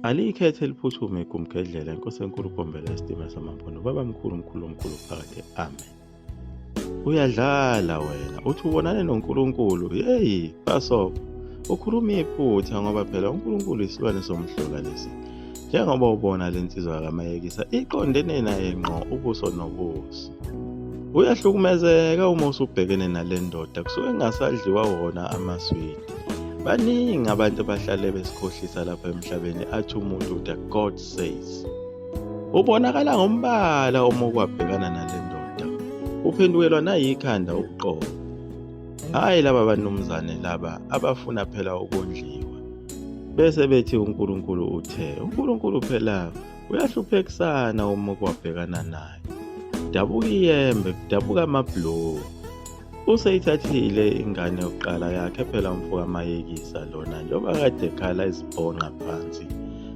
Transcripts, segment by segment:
Aliyikhethe liphuthume igumgedlela inkosi enkulu Bhombela isitima samampondo baba mkhulu mkhulu mkhulu phakade amen. Uyadlala wena uthi ubonane noNkulunkulu yeyi basob ukhuluma iphutha ngoba phela uNkulunkulu isilwane somhlola lesi njengoba ubona le nsizwa kaMayekisa iqondene naye ngqo ubuso nobuso. Uyahlukumezeka uma usubhekene nale ndoda kusuke kungasadliwa wona amaswidi. Baningi abantu abahlale besikhohlisa lapha emhlabeni athi umuntu the God says. Ubonakala ngombala uma ukwabhekana nale ndoda. Uphendukelwa nayikhanda uqobo. Hhayi laba banumzane laba abafuna phela ukondliwa. Bese bethi uNkulunkulu uthe, uNkulunkulu phela uyahluphekisana uma ukwabhekana naye. Dabuka iyembe, kudabuka amabhloku. Useyithathile ingane yokuqala yakhe phela umfo kaMayekisa lona njengoba kade ekhala izibhonqa phansi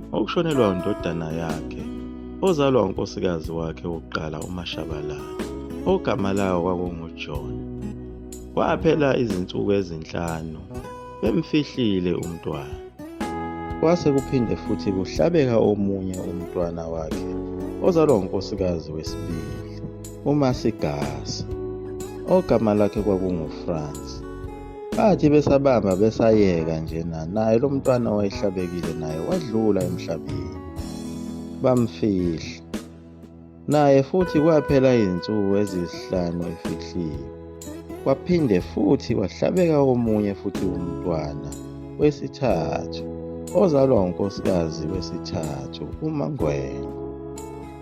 ngokushonelwa indodana yakhe ozalwa unkosikazi wakhe wokuqala uMashabalala ogama lawo kwakunguJohn. Kwaphela izinsuku ezinhlanu bemfihlile umntwana. Kwase kuphinde futhi kuhlabeka omunye umntwana wakhe ozalwa unkosikazi wesibili, uMasigasa, ogama lakhe kwakunguFrans. Bathi besabamba besayeka njena naye lo mntwana owayehlabekile naye wadlula emhlabeni. Bamfihla. Naye futhi kwaphela izinsuku eziyisihlanu efihliwe. Kwaphinde futhi kwahlabeka omunye futhi umntwana wesithathu ozalwa unkosikazi wesithathu uMangwenya.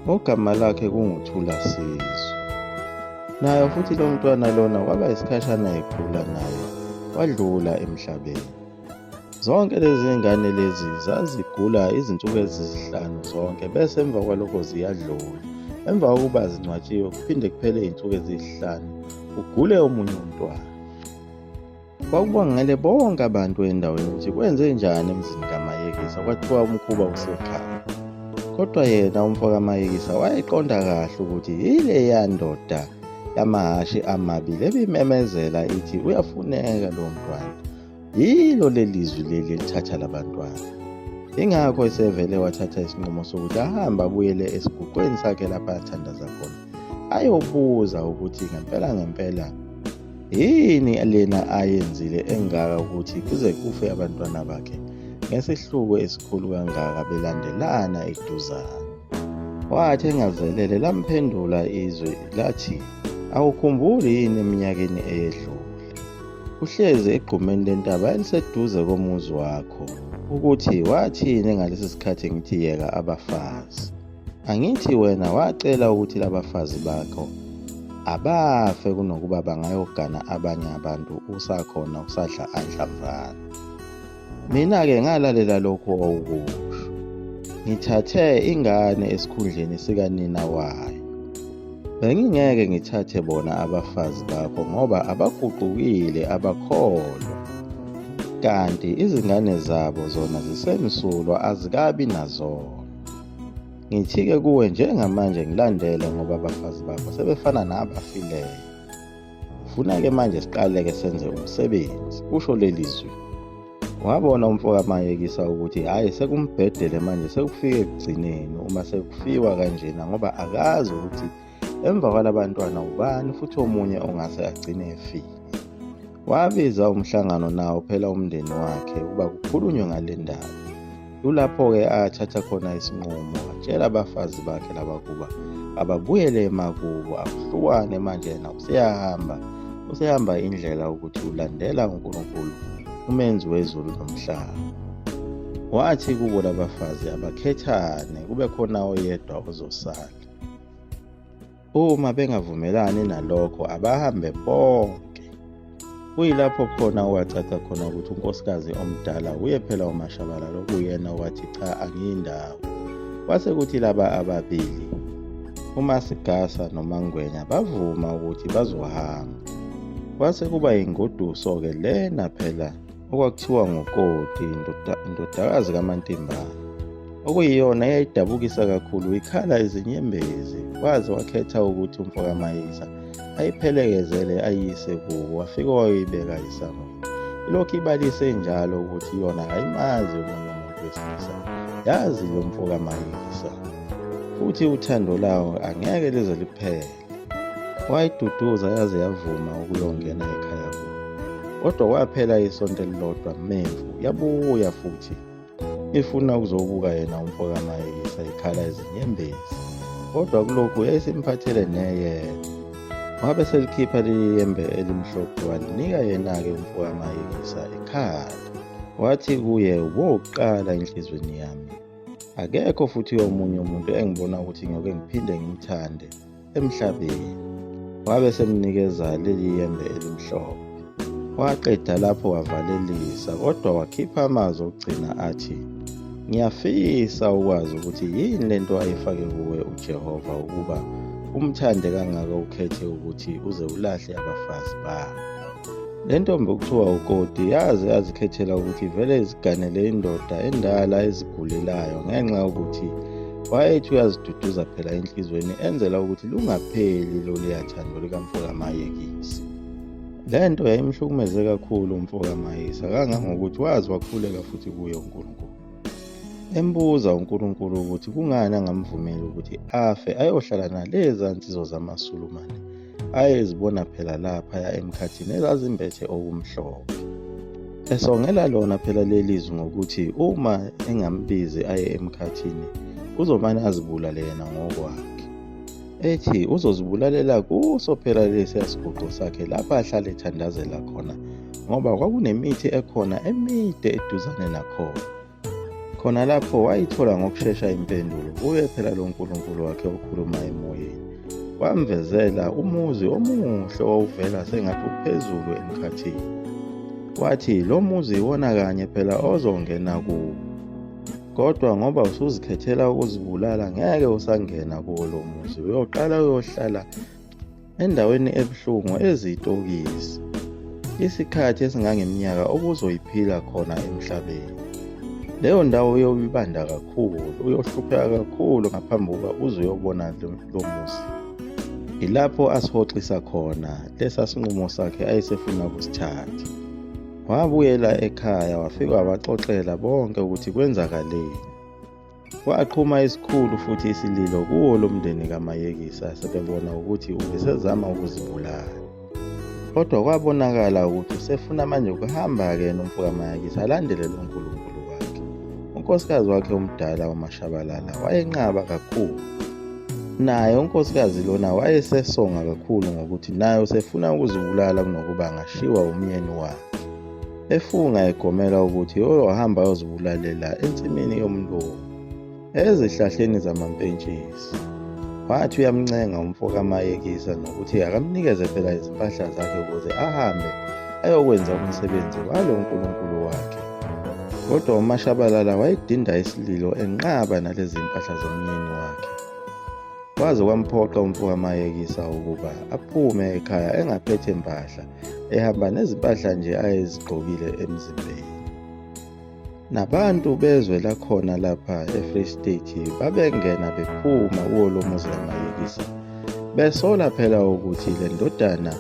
Ogama lakhe kunguThulasizwe. Naye futhi lo mntwana lona kwaba isikhashana egula naye wadlula emhlabeni. Zonke lezi ngane lezi zazigula izinsuku ezihlanu zonke bese emva kwalokho ziyadlula. Emva kokuba zingcwatshiwe kuphinde kuphele izinsuku ezihlanu kugule omunye umntwana. Kwakubangele bonke abantu endaweni ukuthi kwenze njani emzini kaMayekisa kwathiwa umkhuba usekhaya. Kodwa yena umfo kaMayekisa wayeqonda kahle ukuthi yileya ndoda yamahhashi amabili ebimemezela ithi uyafuneka lowo mntwana. Yilo leli zwi leli elithatha labantwana. Ingakho esevele wathatha isinqumo sokuthi ahambe abuyele esiguqweni sakhe lapha athandaza khona ayobuza ukuthi ngempela ngempela yini lena ayenzile engaka ukuthi kuze kufe abantwana bakhe ngesihluku esikhulu kangaka belandelana eduzane. Wathi engazelele lamphendula izwi lathi, awukhumbuli yini eminyakeni eyedlule Uhlezi egqumeni lentaba eliseduze komuzi wakho ukuthi wathini ngalesi sikhathi ngithi yeka abafazi. Angithi wena wacela ukuthi labafazi bakho abafe kunokuba bangayogana abanye abantu usakhona usadla anhlamvana. Mina-ke ngalalela lokhu owawukusho. Ngithathe ingane esikhundleni sikanina wayo. Bengingeke ngithathe bona abafazi bakho ngoba abaguqukile abakholwa. Kanti izingane zabo zona zisemsulwa azikabi nazona. Ngithi-ke kuwe njengamanje ngilandele ngoba abafazi bakho sebefana nabafileyo. Funa-ke manje siqale-ke senze umsebenzi, kusho leli zwi. Wabona umfo kaMayekisa ukuthi hhayi sekumbhedele manje sekufike ekugcineni uma sekufiwa kanjena ngoba akazi ukuthi emva kwalabantwana ubani futhi omunye ongase agcine efile. Wabiza umhlangano nawo phela umndeni wakhe ukuba kukhulunywe ngale ndaba. Kulapho-ke athatha khona isinqumo watshela abafazi bakhe laba kuba ababuyele emakubo akuhlukwane manje yena useyahamba usehamba indlela ukuthi ulandela uNkulunkulu umenzi wezulu nomhlaba. Wathi kubo labafazi abakhethane kube khona oyedwa ozosala. Uma bengavumelani nalokho abahambe bonke. Kuyilapho khona owacaca khona ukuthi unkosikazi omdala uye phela uMashabalala okuyena owathi cha angiyindawo. Kwase kuthi laba ababili uMasigasa noMangwenya bavuma ukuthi bazohamba. Kwase kuba yingoduso-ke lena phela okwakuthiwa nguKoti indodakazi kaMantimbane okuyiyona eyayidabukisa kakhulu ikhala izinyembezi waze wakhetha ukuthi umfo kaMayisa ayiphelekezele ayiyise kubo wafike wayoyibeka esangweni ilokhu ibalise njalo ukuthi yona ayimazi omunye umuntu wesilisa Yazi lo mfo kaMayisa futhi uthando lawo angeke lize liphele. Wayiduduza yaze yavuma ukuyongena ekhaya kubo. Kodwa kwaphela isonto elilodwa memfu yabuya futhi ifuna ukuzobuka yena umfo kaMayisa ikhala izinyembezi. Kodwa kulokhu yayisimphathele neyena. Wabe selikhipha leli yembe elimhlophe walinika yena-ke umfo kaMayisa ekhala. Wathi kuye, Wokuqala enhlizweni yami. Akekho futhi omunye umuntu engibona ukuthi ngiyoke ngiphinde ngimthande emhlabeni. Wabe semnikeza leli yembe elimhlophe. Waqeda lapho wavalelisa kodwa wakhipha amazwi okugcina athi, Ngiyafisa ukwazi ukuthi yini lento ayifake kuwe uJehova ukuba umthande kangaka ukhethe ukuthi uze ulahle abafazi bakho. Le ntombi okuthiwa uKoti yaze yazikhethela ukuthi ivele iziganele indoda endala ezigulelayo ngenxa yokuthi wayethi uyaziduduza phela enhlizweni enzela ukuthi lungapheli loluya thando likamfokaMayekisi. Le nto yayimhlukumeze kakhulu umfokaMayisa kangangokuthi waze wakhuleka futhi kuye uNkulunkulu. Embuza uNkulunkulu ukuthi kungani angamvumeli ukuthi afe ayohlala nalezi nsizwa zamaSulumane ayezibona phela laphaya emkhathini ezazimbethe okumhlophe. Esongela lona phela leli zwi ngokuthi uma engambizi aye emkhathini uzomane azibulale yena ngokwakhe. Ethi uzozibulalela kuso phela lesiya siguqo sakhe lapha ahlale ethandazela khona ngoba kwakunemithi ekhona emide eduzane nakhona. Khona lapho wayithola ngokushesha impendulo kuye phela lo Nkulunkulu wakhe okhuluma emoyeni. Wamvezela umuzi omuhle owawuvela sengathi uphezulu emkhathini. Wathi lo muzi iwona kanye phela ozongena kuwo. Kodwa ngoba usuzikhethela ukuzibulala ngeke usangena kuwo lo muzi uyoqala uyohlala endaweni ebuhlungu ezitokisi isikhathi esingangeminyaka obuzoyiphila khona emhlabeni. Leyo ndawo uyoyibanda kakhulu, uyohlupheka kakhulu ngaphambi kokuba uze uyobona lo muzi. Yilapho asihoxisa khona lesa sinqumo sakhe ayesefuna ukusithatha. Wabuyela ekhaya wafika wabaxoxela bonke ukuthi kwenzakaleni. Kwaqhuma esikhulu futhi isililo kuwo lo mndeni kaMayekisa sebebona ukuthi ubesezama ukuzibulala. Kodwa kwabonakala ukuthi usefuna manje ukuhamba-ke nomfokaMayekisa alandele lo Nkulunkulu wakhe. Unkosikazi wakhe omdala uMashabalala wayenqaba kakhulu. Naye unkosikazi lona wayesesonga kakhulu ngokuthi naye usefuna ukuzibulala kunokuba angashiwa umyeni wakhe. Efunga egomela ukuthi uyohamba ayozibulalela ensimini yomlungu ezihlahleni zamampentshisi. Wathi uyamncenga umfo kaMayekisa nokuthi akamnikeze phela izimpahla zakhe ukuze ahambe ayokwenza umsebenzi walo nkulunkulu wakhe. Kodwa uMashabalala wayedinda isililo enqaba nalezi mpahla zomyeni wakhe. Kwaze kwamphoqa umfo kaMayekisa ukuba aphume ekhaya engaphethe mpahla ehamba nezimpahla nje ayezigqokile emzimbeni. Nabantu bezwe lakhona lapha eFree State babengena bephuma kuwo lo muzi kaMayekisa besola phela ukuthi le ndodana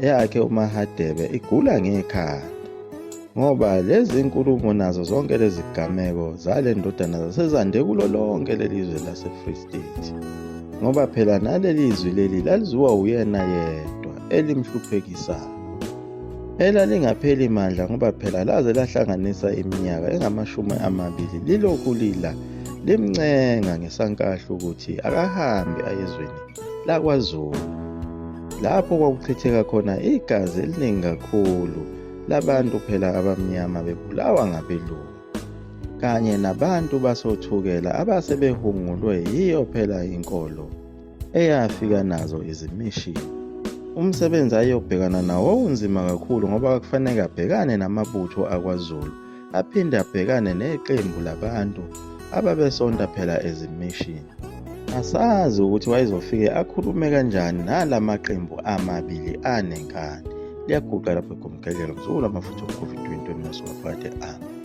yakhe uMahadebe igula ngekhanda ngoba lezi nkulumo nazo zonke lezi gameko zale ndodana zasezande kulo lonke leli zwe lase-Free State ngoba phela naleli zwi leli laliziwa uyena yedwa elimhluphekisayo elalingapheli mandla ngoba phela laze lahlanganisa iminyaka engamashumi amabili lilokhu lila limncenga ngesankahlu ukuthi akahambe ayezweni lakwaZulu lapho kwakuchitheka khona igazi eliningi kakhulu labantu phela abamnyama bebulawa ngabelungu kanye nabantu basoThukela abasebehungulwe yiyo phela inkolo eyafika nazo izimishini. Umsebenzi ayobhekana nawo wawunzima kakhulu ngoba kwakufanele abhekane namabutho akwaZulu aphinde abhekane neqembu labantu ababesonta phela ezimishini. Asazi ukuthi wayezofike akhulume kanjani nala maqembu amabili anenkani. Liyaguqa lapho egomgedlela mzukulu amafutha okukhova idwinto emnasuka phakathi ami.